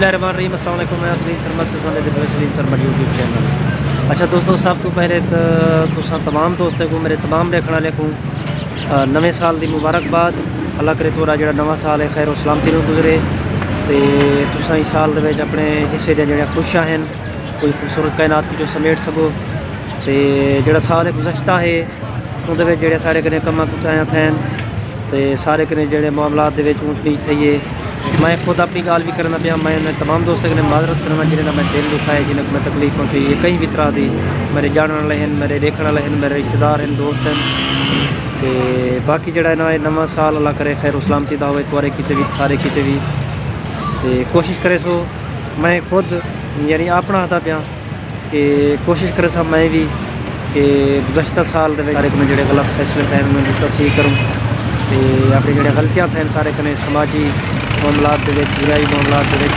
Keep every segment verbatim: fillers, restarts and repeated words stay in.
بسم اللہ الرحمن الرحیم۔ السلام علیکم، میں سلیم سرمد، تساں دے وچ سلیم سرمد یوٹیوب چینل۔ اچھا دوستو، سب تو پہلے تو تساں تمام دوستوں کو، میرے تمام دیکھنے والے کو، آ، نویں سال دی مبارکباد۔ اللہ کرے تہاݙا جڑا نواں سال ہے، خیر و سلامتی نال گزرے، تے تساں اس سال دے وچ اپنے حصے دیاں جڑیاں خوشیاں ہن، کوئی خوبصورت کائنات وچوں سمیٹ سڳو۔ تے جڑا سال گزشتہ ہے، اوندے وچ جڑے سارے کنے کماں کوتاہیاں تھین، تے سارے کنے جڑے معاملات دے وچ اونچ نیچ تھئی ہے۔ میں خود اپنی ڳالھ وی کرنا پیا، میں انہیں تمام دوستوں کنے معذرت کرنا، جنہیں دا میں دل دکھایا، جنہیں کو میں تکلیف پہنچائی ہے، کہیں بھی طرح دی۔ میرے جانݨ والے ہن، میرے ݙیکھݨ والے ہن، میرے رشتہ دار ہن، دوست ہن۔ تے باقی جڑا ہے نا، اے نواں سال اللہ کرے خیر و سلامتی دا ہوئے، تہاݙے کیتے وی، سارے کیتے وی۔ تے کوشش کرے سو، میں خود یعنی اپنا آہدا پیا کہ کوشش کرے سا میں بھی کہ گزشتہ سال دے وچ سارے کوں جڑے غلط فیصلے تھئے، انہاں دی تصحیح کروں تے اپنی جڑے غلطیاں تھئے سارے کنے سماجی معاملات دے وچ، دنیاوی معاملات دے وچ،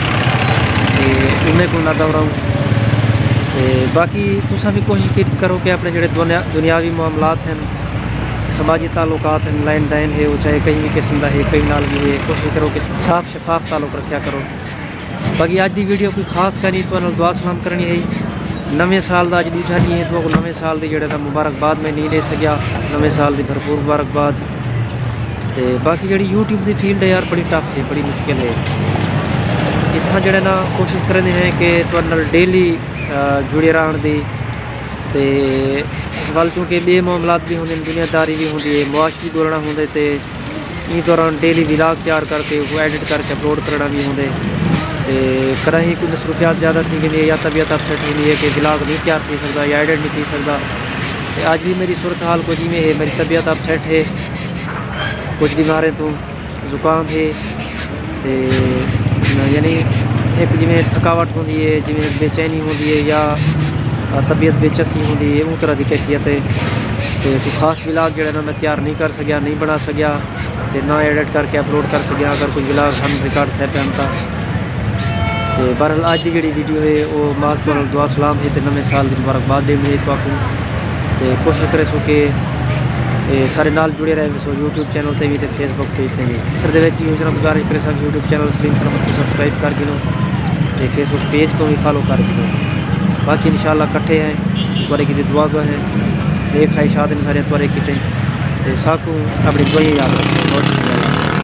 تے انہیں کو نہ دہراؤں۔ تے باقی تساں بھی کوشش کیت کرو کہ اپنے جڑے دنیا، دنیاوی معاملات ہیں، سماجی تعلقات ہیں، لین دین ہے، وہ چاہے کہیں بھی قسم دا ہے، کہیں نال بھی ہے، کوشش کرو کہ صاف شفاف تعلق رکھیا کرو۔ باقی اڄ دی ویڈیو کوئی خاص کائنی، تہاݙے نال دعا سلام کرݨی ہئی۔ نویں سال دا اڄ ݙوجھا ݙینہہ ہے، تہاکوں نویں سال دی جڑا تاں مبارکباد میں نہیں ݙے سڳیا، نویں سال دی بھرپور مبارکباد۔ تے باقی جڑی یوٹیوب دی فیلڈ ہے یار، بڑی ٹف ہے، بڑی مشکل ہے۔ اتھاں جڑا نا کوشش کریندے ہیں کہ تہاݙے نال ڈیلی، آ، جڑے رہݨ دی۔ تے ول چونکہ ٻئے معاملات بھی ہوندے ہن، دنیا داری بھی ہوندی ہے، معاش بھی ڳولݨا ہوندے تے ایں دوران ڈیلی ولاگ تیار کر کے اوکوں ایڈٹ کر کے اپلوڈ کرݨا وی ہوندے۔ تے کݙاہیں کوئی مصروفیات زیادہ تھی ویندی ہے یا طبیعت اپسیٹ ہوندی ہے کہ ولاگ نہیں تیار تھی سڳدا یا ایڈٹ نہیں تھی سڳدا۔ تے اڄ وی میری صورتحال کجھ ایویں ہے، میری طبیعت اپسیٹ ہے کجھ ݙینہہ مارے توں، زکام ہے۔ تے یعنی ہک جیویں تھکاوٹ ہوندی ہے، جیویں ہک بے چینی ہوندی ہے یا طبیعت بے چسی ہوندی ہے، اوں طرح دی کیفیت ہے۔ تے کوئی خاص ولاگ جڑا نا میں تیار نہیں کر سڳیا، نہیں بݨا سڳیا، تے نہ ایڈٹ کر کے اپلوڈ کر سڳیا۔ اگر کوئی ولاگ ہن ریکارڈ تھئے پئے ہن تاں۔ تے بہرحال اڄ دی جڑی ویڈیو ہے، او محض تہاݙے نال دعا سلام ہے تے نویں سال دی مبارکباد ݙیوݨی ہے تہاکوں۔ تے کوشش کرے سو کہ اے سارے نال جڑے رہے سو یوٹیوب چینل تے وی تے فیس بک پیج تے وی۔ آخر دے وچ یوزراں گزارش کرے سو یوٹیوب چینل سلیم سلامت کوں سبسکرائب کر گھنو تے فیس بک پیج کوں وی فالو کر گھنو۔ باقی انشاءاللہ کٹھے ہیں، تہاݙے کیتے دعا گو ہیں۔ نیک خواہشات ہیں سارے تہاݙے کیتے۔ تے ساکوں اپݨی دعائیں یاد رکھو۔ بہت شکریہ۔